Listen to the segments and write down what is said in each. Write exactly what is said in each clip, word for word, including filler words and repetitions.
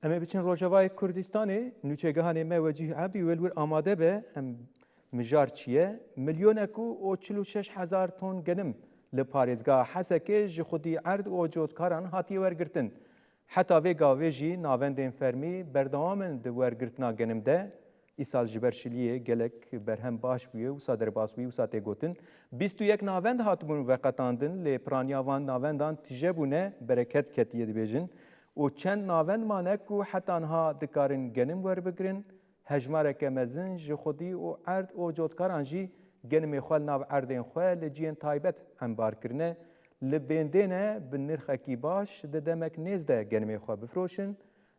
Em ê biçin Rojavayê Kurdistanê, nûçegihanê me Wecîh Ebdî wê li wir amade be, em mijar çi ye? Milyonek û çil û şeş hezar ton genim li parêzgeha Hesekê ji xwedî erd û cotkaran hatiye wergirtin. Heta vê gavê jî navendên fermî berdewam in di wergirtina genim de. Îsal ji ber şiliyê gelek berhem baş bûye, wisa derbas bûye, wisa tê gotin. Bîst û yek navend hatibûn veqetandin, lê piraniya van navendan tije bûne, bereket ketiye dibêjin. Û çend navend mane ku heta niha dikarin genim werbigirin. Hejmareke mezin ji xwedî û erd û cotkaran jî genimê xwe li nav erdên xwe li cihên taybet embar kirine. Li bêndê ne bi nirxekî baş di demek nêz de genimê xwe bifroşin.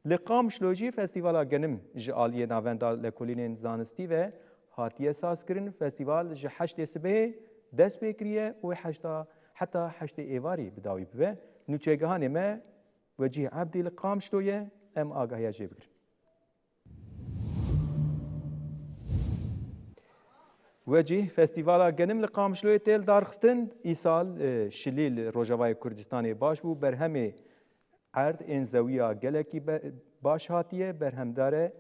Li Qamişlo jî Festîvala Genim ji aliyê Navenda Lekolînên Zanistî ve hatiye sazkirin. Festîval ji heştê sibehê dest pê kiriye û heşta, heta heştê êvarî bi dawî bibe. Nûçegihanê me Wecîh Ebdî li Qamişlo ye, em agahiya jê bigirin. Wecîh, Festîvala Genim li Qamişloyê tê lidarxistin. Îsal, e, şilî li Rojavayê Kurdistanê baş bû, berhemê erd ên zewiya gelekî be-, baş hatiye, berhemdar e.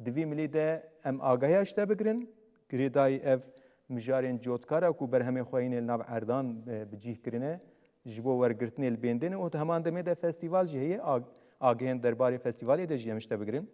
Di vî milî de em agahiya ji te bigirin. Girêdayî ev mijarên cotkara ku berhemên xwe hînê li nav erdan, e, bi cih kirine, ji bo wergirtinê li bêndê ne û di heman demê de festîval jî heye. Ag-, agihên derbarê festîvalê de jî em ji te bigirin.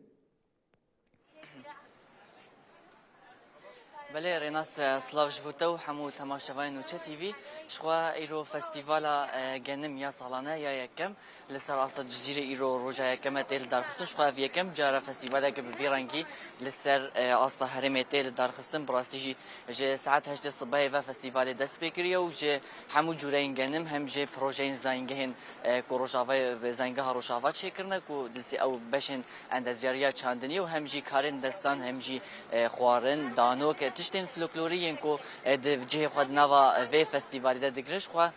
Belê, Rênas, e, silav ji bo te û hemû temaşevanên Nûçe T V. Ji xwe îro festîvala, e, genim ya salane ya yekem li ser asta Cizîrê îro roja yekem e tê lidarxistin. Ji xwe ev yekem cara festîvaleke bi vî rengî li ser, e, asta herêmê tê lidarxistin. Bi rastî jî ji saet heştê sibehê ve festîvalê dest pê kiriye û ji hemû cûreyên genim hem jî projeyên zayîngehên, e, ku Rojavayê, zayîngeha Rojava çêkirine ku dizî ew beşên endezyariya çandinî û hem jî karên destan, hem jî, e, xwarin, danok, e, tiştên folklorî yên ku, e, di cihê xwe di nava, e, vê festîvalê de digire. Ji xwe,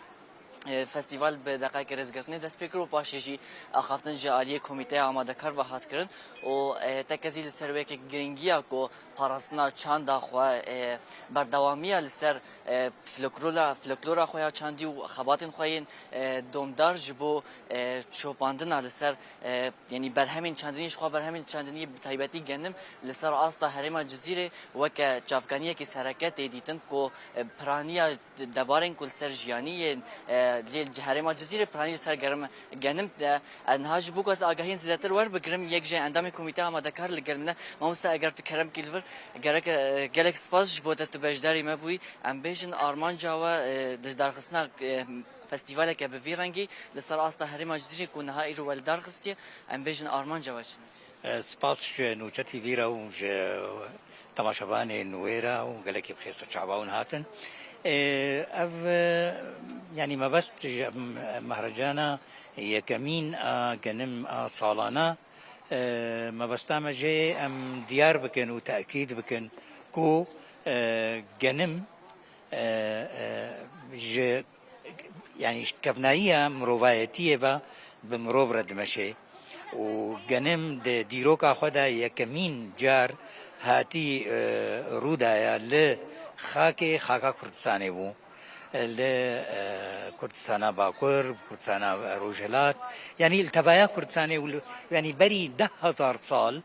e, festîval bi deqeke rêzgirtinê dest pê kir û paşê jî axaftin ji aliyê komîteya amadekar ve hat kirin û, e, tekezî li ser wê yekê girîngiya ku parastina çanda xwe, e, berdewamiya li ser, e, folklora, folklora xwe ya çandî û xebatên xwe yên, e, domdar ji bo, e, çopandina li ser, e, yanî berhemên çandinî, ji xwe berhemên çandinî bi taybetî genim li ser asta herêma Cizîrê weke çavkaniyekî sereke tê dîtin ku, e, piraniya debarên ku li ser jiyanî yên, e, lê ji herêma Cizîrê piranî li ser gerim, genim de. E, niha ji bo ku ez agahiyên zêdetir werbigirim, yek ji endamên komîteya amadekar li gel min e. Mamoste, eger tu kerem kî li vir, gerek, e, gelek spas ji bo te tu beşdarî me bûyî. Em bêjin armanca we, e, di darxistina, e, festîvaleke bi vî rengî li ser asta herêma Cizîrê ku niha îro we li dar xistiye, em bêjin armanca we çi ne? E, spas ji Nûçe T V re û ji temaşevanên wê re û gelekî bi xêr ser çava hûn hatin. E, ev, e, yanî mebest ji em-, mehrecana yekemîn a genim a salana, e, mebesta me jê em diyar bikin û tekîd bikin ku, e, genim, e, e, ji, yanî ji kevnayiya mirovayetiyê ve bi mirov re dimeşe û genim di dîroka xwe de yekemîn car hatî, e, rûdaya li xakê xaka Kurdistanê bû. Li, e, Kurdistana Bakur, Kurdistana Rojhilat, yanî li tevaya Kurdistanê û li, yanî berî deh hezar sal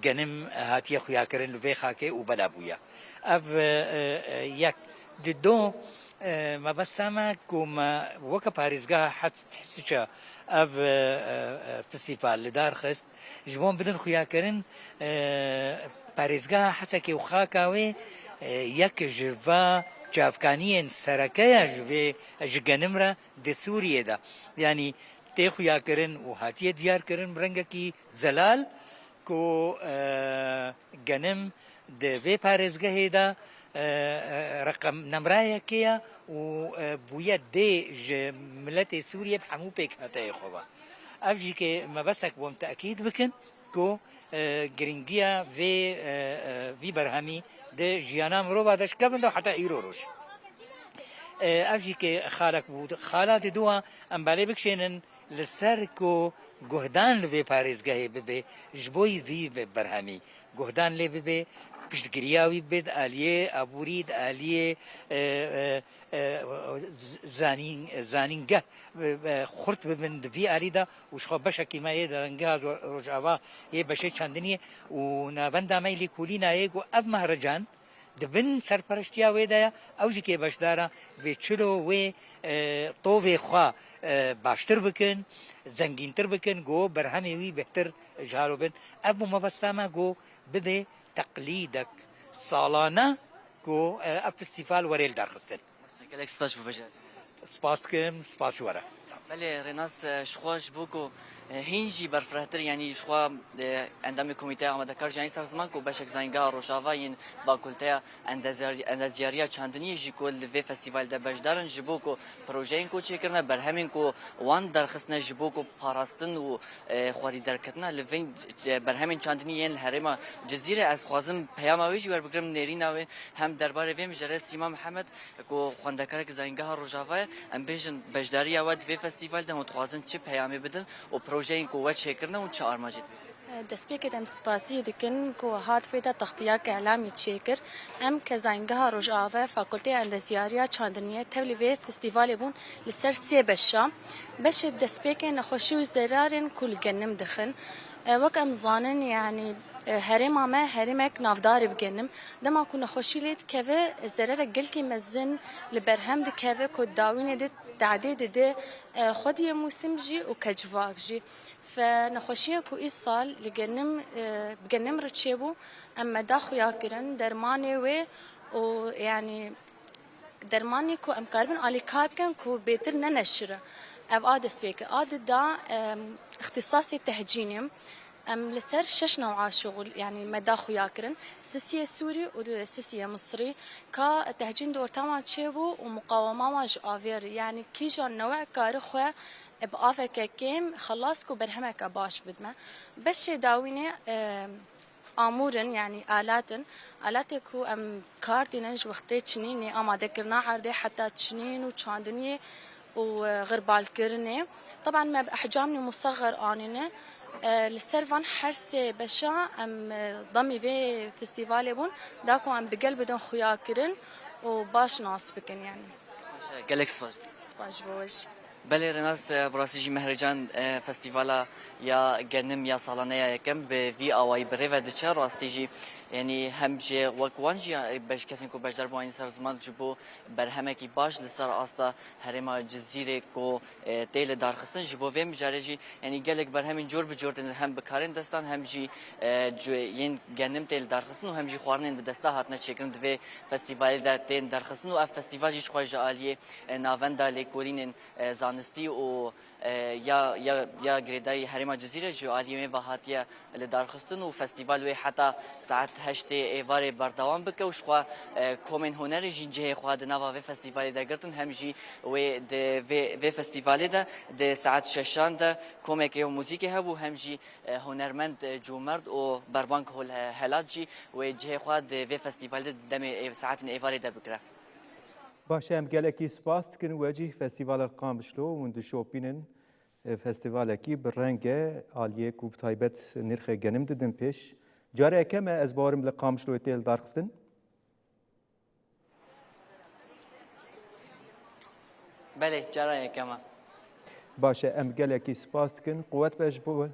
genim hatiye xuyakirin li vê xakê û bela bûye. Ev, e, e, yek. Di do, e, mebesta me ku me weke parêzgeha Hes-, Hesiça ev, e, e, e, festîval li dar xist, ji bo bidin xuyakirin, e, parêzgeha Hesekê û xaka wê, e, yek ji va çavkaniyên sereke ye ji vê, ji genim re di Sûriyê de. Yanî tê xuyakirin û hatiye diyarkirin bi rengekî zelal ku, e, genim di vê parêzgehê de, e, e, reqem nemra yekê ye û, e, bûye dê ji miletê Sûriyê bi hemû pêkhateyê xwe ve. Ev jî kê mebestek bûm tekîd bikin ku, e, girîngiya vê, e, e, vî berhemî di jiyana mirova de ji kevin de heta îro roj. E, ev jî kê xalek bû. Xala di dua em belê bikişênin li ser ku Guhdan li vê parêzgehê bibe, ji bo vî be-, berhemî guhdan lê bibe, piştgiriya wî bibe di aliyê aborî, di aliyê, e, e, e, z-, zanîn-, zanîngeh, e, e, xurt bibin di vî alî de û ji xwe beşekî me yê di Zaîngeha Zo-, Rojava yê beşê çandiniyê û navenda me yê lêkolîna yê ku ev mehrecan di bin serpereştiya wê de ye, ew jî kê beşdar e, bê çilo wê, e, tovê xwe, e, baştir bikin, zengîntir bikin, ku berhemê wî bêhtir ji halo bin. Ev bû mebesta me, ku bibe teqlîdek salane, ku, e, ev festîval were li dar xistin. Gelek spas ji bo beşdar. Spas dikim, spas ji we re. Belê, Rênas, e, ji xwe ji bo ku, e, hîn jî berfirehtir, yanî ji xwe, e, endamê komîteya amadekar jî yanî ser ziman ku beşek Zaîngeha Rojava yên Fakulteya Endeziyar-, Endeziyariya Çandiniyê jî ku li vê festîvalê de beşdar in, ji bo ku projeyên ku çêkirine, berhemên ku wan derxistine, ji bo ku parastin û, e, xwerî derketina li vên, e, berhemên çandinî yên li herêma Cizîrê. Ez xwazim peyama wê jî werbigirim, nêrîna wê hem derbarê vê mijarê Sîma Mihemed, ku xwendekarek Zaîngeha Rojava ye, em bêjin beşdariya we di vê festîvalê de hûn dixwazin çi peyamê bidin û projeyên ku we çêkirine hûn çi armancê dibêjin? Destpêkê de em spasiyê dikin ku hat vê de textiyek îlamî çêkir. Em ke Zaîngeha Rojava, Fakulteya Endeziyariya Çandiniyê tevlî vê festîvalê bûn li ser sê beşa. Beşê destpêkê nexweşî û zerarên ku li genim dixin. E, wek em zanin, yanî, e, herêma me herêmek navdar e bi genim. Dema ku nexweşî lê dikeve, zererek gelkî mezin li berhem dikeve ku dawînê de tehdê dide, e, xwediyê mûsim jî û kecivak jî. Fe nexweşiya ku îsal li genim, e, bi genim re çêbû, em me da xuya kirin, dermanê wê û, yanî, dermanê ku em karibin alîkar bikin ku bêtir neneşire. Ev a destpêk e. A di da, em, îxtîsasê tehcînê. Em li ser şeş new'a şixul, yanî me da xuya kirin. Sisiyê Sûrî û di sisiyê Misrî. Ka tehcîn di orta wan çêbû û muqawema wan ji avê re. Yanî kîjan newe kari xwe bi aveke kêm xelas ku berhemeke baş bidme. Beşê dawînê, em, amûr in, yanî alat in. Alatê ku em kar tînin ji wextê çinînê, amadekirina erdê heta çinîn û çandiniyê û, e, xirbalkirinê. Teban me bi ehcamî musexer anîne. E, li ser van her sê beşa em, e, demê vê festîvalê bûn, da ku em bi gel bidin xuyakirin û baş nas bikin, yanî. Baş e, gelek spas. Spas ji bo we jî. Belê Rênas, e, bi rastî jî Mehrecan, e, festîvala ya genim ya salane ya yekem bi vî awayî bi rê ve diçe. Rastî jî, yanî hem jî wek wan jî, e, beş, kesên ku beşdar bûn, yanî ser ziman ji bo berhemekî baş li ser asta herêma Cizîrê ku, e, tê li darxistin. Ji bo vê mijarê jî, yanî gelek berhemên cor bi cor tên hem bi karên destan hem jî, e, cu-, yên genim tê li darxistin û hem jî xwarinên bi desta hatine çêkirin di vê festîvalê de tên derxistin û ev festîval jî ji xwe ji aliyê, e, navenda lêkolînên, e, zanistî û, e, ya, ya, ya girêdayî herêma Cizîrê ji aliyê me ve hatiye li darxistin û festîval wê heta saet heştê êvarê berdewam bike û ji xwe, e, komên hunerê jî cihê xwe di nava vê festîvalê de girtin. Hem jî wê di vê, vê festîvalê de di saet şeşan de komekê muzîkê hebû, hem jî, e, hunermend, e, comerd û berbank hol-, he-, helat jî wê cihê xwe di vê festîvalê de di demê ê-, saetên êvarê de bigire. Baş e, em gelekî spas dikin we jî. Festîvala Qamişlo hûn dişopînin, e, festîvalekî bi reng e, aliyê ku bi taybet nirxê genim didin pêş. Cara yekem e, ez bawerim li Qamişloyê tê lidarxistin. Belê, cara yekem e. Baş e, em gelekî spas dikin. Quwet be ji bo we.